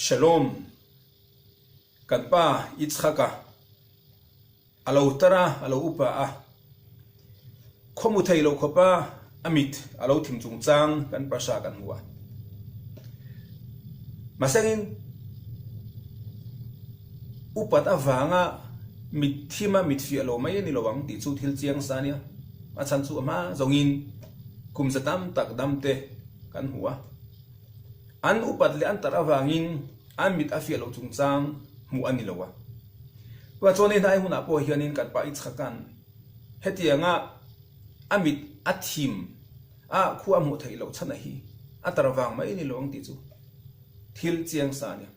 Shalom, kan pa Yitzhaka a lo tar a, a lo upa a, khawmu thei lo khawpa a mit a lo thim chungchang kan parsha kan hmu a. Mahsengin upat avanga mit thima mit fiah lo mai a ni lo ang tih chu thil chiang sa a nia. A chhan chu a hma zawngin kum za tam tak dam te kan hmu a. An upat leh an tarh avangin an mit a fiah loh chungchang hmuh a ni lo a. Tunah chuan hei hnai hunah pawh hianin kan pa Yitzhaka'n hetianga a mit a thim a khua a hmuh theih loh chhan a hi a tarh vang mai ni lo ang tih chu thil chiang sa a ni.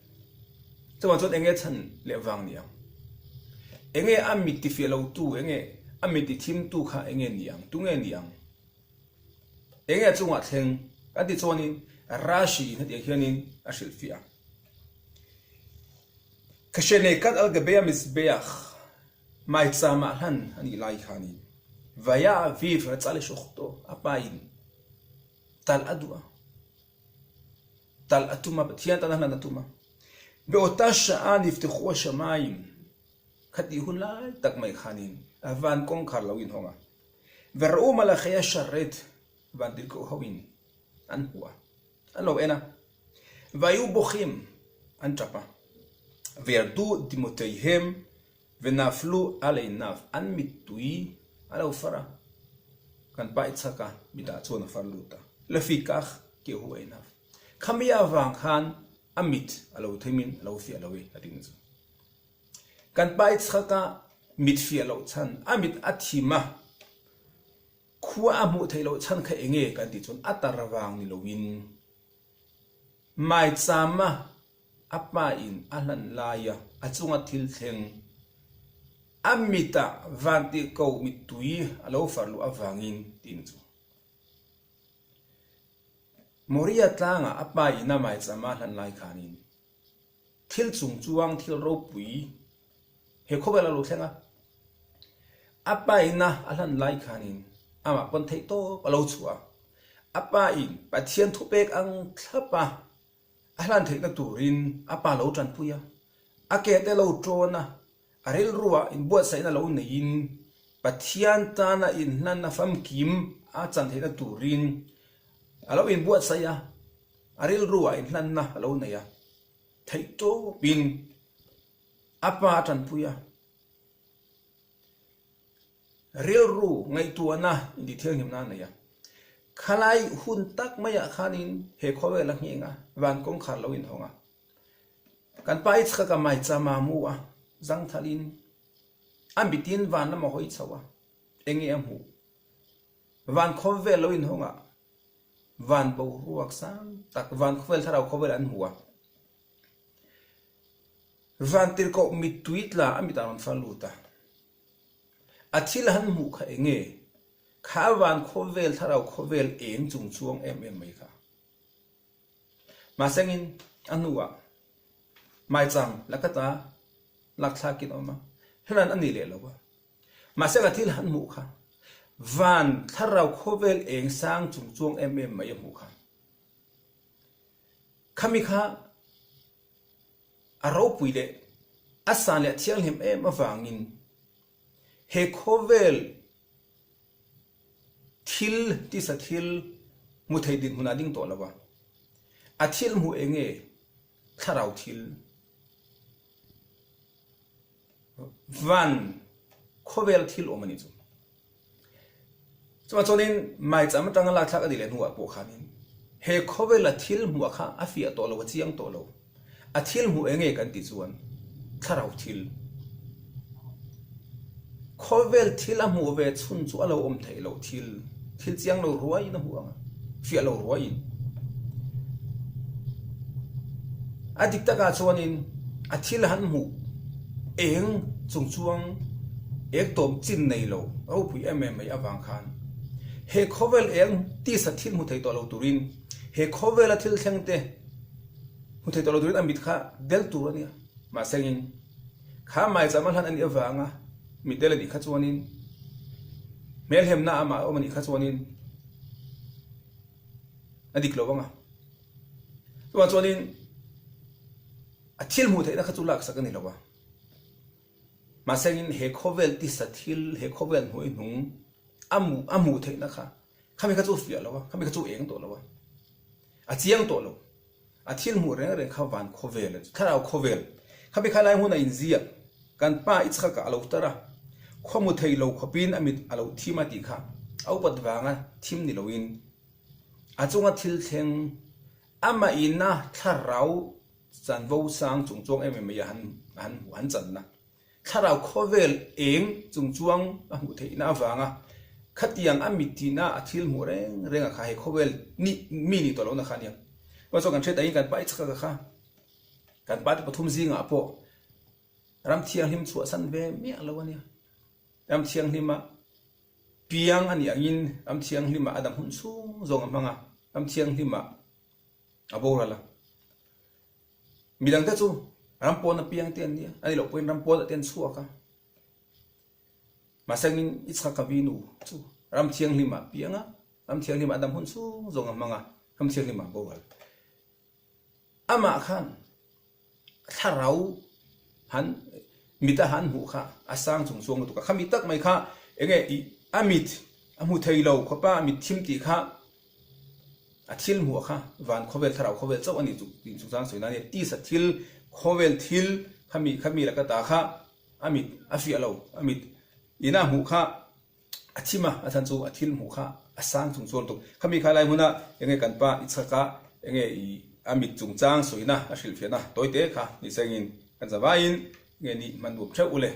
Chuvang chuan enge chhan leh vang ni ang? Enge a mit tifiah lotu, enge a mit tithimtu kha enge ni ang? Tunge ni ang? Enge a chungah thleng kan ti chuanin Rashi in hetiang hianin a hrilhfiah a. Kashenekad al gabei mizbeach maicham ah hlan a nih lai khanin Vaya aviv ratza lishochto a pa in talh a duh a, talh a tum a, Pathian tana hlan a tum a. Be'ota sha'a niftechu hashamayim khatih hun lai tak mai khanin van kawngkhar lo inhawng a. Ver'u Malachia Sharet vantirhkoh ho in an hmu a, an lo en a. Vayu Bochim an tap a. Verdu Dimoteihem Venaflu Aleinav an mittui a lo far a. Kan pa Itzhaka mitah chuan a far lut a. Lefikach Kehu Einav. Khami avang khan a mit a lo themin a lo fiah lo e a ti na chu. Kan pa Yitzhak-a mit fiah loh chhan, a mit a thim a, khua a hmuh theih loh chhan kha enge kan tih chuan a tar vang ni loin maichama a pa in a hlan laia a chunga thil thleng a mitah vantirhkoh mittui a lo far luh avangin tiin chu. Moria tlangah a pa in a maichama a hlan lai khanin Thil chung chuang thil ropui he khawvel a lo thleng a, a pa ina a hlan lai khanin amah pawn theih tawp a lo chhuah a, a pa in Pathian thupek ang thlap a, a hlan theihna turin a pa lo tanpui a, a ke te lo tawn a, a rilruah inbuatsaihna lo neiin Pathian tana inhlanna famkim a chan theihna turin a lo inbuatsaih a. A rilruah inhlanna a lo nei a, theihtawpin a pa a tanpui a. Rilru ngaihtuahna intithianghlimna a nei a. Khalai hun tak maiah khanin he khawvel a ngheng a, van kawngkhar lo inhawng a. Kan pa Yitzhak-a maicham a mu a, zangthalin a mitin van lam a hawi chho a, enge a hmuh? Van khawvel lo inhawng a, Van boruak sang tak, van khawvel thlarau khawvel an hmu a. Van tirhkoh mittui tla a mitah rawn far lut a. A thil han hmuh kha eng nge? Kha van khawvel thlarau khawvel eng chung chuang em em mai kha. Mahsengin a hnuah maicham lakata lakthlakin a awm a, hlan a ni leh lo a. Mahse ka thil han hmuh kha van thlarau khawvel eng sang chung chuang em em mai a hmuh kha. Khami kha a ropui leh a san leh a thianghlim em avangin he khawvel thil tisa thil hmu thei dinhmun ah ding tawh lo a, a thil hmuh eng nge thlarau thil Van khawvel thil awm a nih chu. Chuvang chuanin maicham atanga lakthlak a nih leh hnuah pawh khanin he khawvela thil hmuh kha a fiah tawh lo, a chiang tawh lo. A thil hmuh eng nge kan tih chuan thlarau thil. Khawvel thil a hmuh ve chhun chu a lo awm theih loh thil, thil chiang lo ruaiin a hmuh ang a, fiah lo ruaiin. A dik takah chuanin a thil han hmuh eng chung chuang eng tawm chin nei lo ropui em em mai avang khan he khawvel eng tisa thil hmu thei tawh lo turin he khawvela thil thleng te hmu thei tawh lo turin a mit kha del tur a nia. Mahsengin kha maicham a hlan a nih avanga mit del a nih kha chuanin hmelhemna amah a awm a nih kha chuanin a dik lo ang a. Chuvang chuanin. A thil hmuh theihna kha chu laksak a ni lo a. Mahsengin he khawvel tisa thil, he khawvel hnuaihnung a hmuh a hmuh theihna kha khami kha chu fiah lo a, khami kha chu eng tawh lo a, a chiang tawh lo. A thil hmuh reng reng kha van khawvel a ni, thlarau khawvel. Khami kha lai hmun a inziak, kan pa i chhakah a lo tar a, khaw hmu thei lo khawpin a mit a lo thim a tih kha a upat vanga thim ni loin a chunga thil thleng amah ina thlarau Chanvo sang chungchuang em em mai a han han hmuh han channa. Thlarau khawvel eng chungchuang a hmuh theihna avanga khatiang a mitthihna a thil hmuh reng reng a kha he khawvel ni mi nih tawh lohna kha a nia. Chuan chuan kan hriat angin kan pa i chhak a kha kan pa te pathum zingah pawh ram thianghlim chhuahsan ve miah lo a nia. Ram thianghlima piang a nih angin ram thianghlima a dam hun chhung zawng a hmang a, ram thianghlima A boral a. Midangte chu ram pawn apiang te an nia, a ni loh pawhin ram pawnah te an chhuak a. Mahsengin Yitzhak Avinu chu ram thianghlimah a piang a, ram thianghlimah a dam hun chhung zawng a hmang a, ram thianghlimah a boral. Amah khan thlarau han mit a han hmuh kha a sang chung chuang lutuk a, khami tak mai kha enge i a mit a hmu thei lo khawpa a mit thim tih kha a thil hmuh kha van khawvel thlarau khawvel chauh a ni chu tih chungchang sawi nan hian tisa thil khawvel thil khami khami laka ta kha a mit a fiah lo a mit ina hmuh kha A thim a, a chhan chu a thil hmuh kha a sang chung chuan tuk. Khami kha lai hmuna enge kan pa i chhak a, enge i a mit chungchang sawina a hrilhfiahna tawite kha ni sengin kan zavaiin nge ni hman nuam theuh u le.